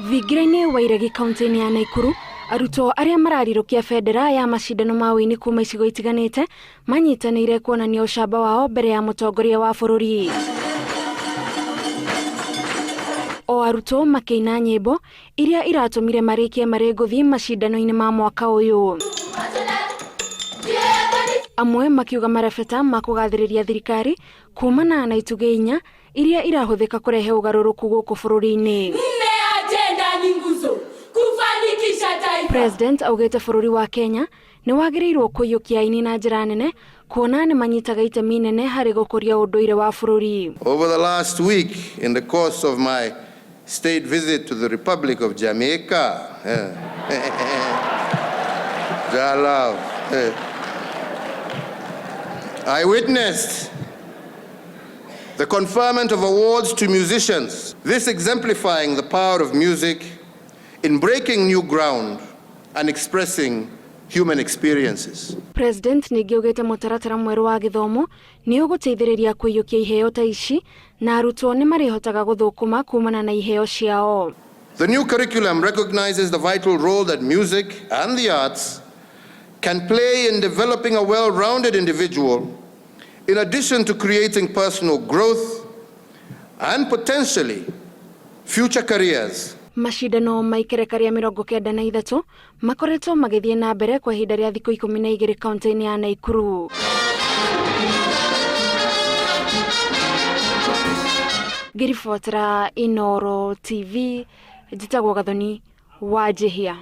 Thingira-inĩ wa Iregi kaunti-inĩ ya Naikuru, arutwo arĩa mararirũkia bendera ya macindano ma ũini kuma icigo itiganĩte manyitanĩire kuonania ũcamba wao mbere ya mũtongoria wa bũrũri. O arutwo makĩina nyĩmbo iria iratũmire marĩkie marĩ ngũthi macindano-inĩ ma mwaka ũyũ. Amwe makiuga marebeta ma kũgathĩrĩria thirikari kumana na itugĩ inya iria irahũthĩka kũrehe ũgarũrũku gũkũ bũrũri-inĩ. Nne, ajenda ni nguzo kufanikisha taifa. President augĩte bũrũri wa Kenya nĩ wagĩrĩirwo kũiyũkia aini na njĩra nene kuona nĩ manyitaga itemi nene harĩ gũkũria ũndũire wa bũrũri. Over the last week, in the course of my state visit to the Republic of Jamaica, Jah love, I witnessed the conferment of awards to musicians, this exemplifying the power of music in breaking new ground and expressing human experiences. President ningĩ augĩte mũtaratara mwerũ wa gĩthomo nĩ ũgũteithĩrĩria kũiyũkia iheo ta ici na arutwo nĩ marĩhotaga gũthũkũma kumana na iheo ciao. The new curriculum recognizes the vital role that music and the arts can play in developing a well-rounded individual, in addition to creating personal growth and potentially future careers. Macindano ma ikereka rĩa 93 makoretwo magĩthiĩ na mbere kwa ihinda rĩa thikũ 12 kaunti-inĩ ya Naikuru. Ngĩribotera Inooro TV, njĩtagwo Gathoni Wanjihia.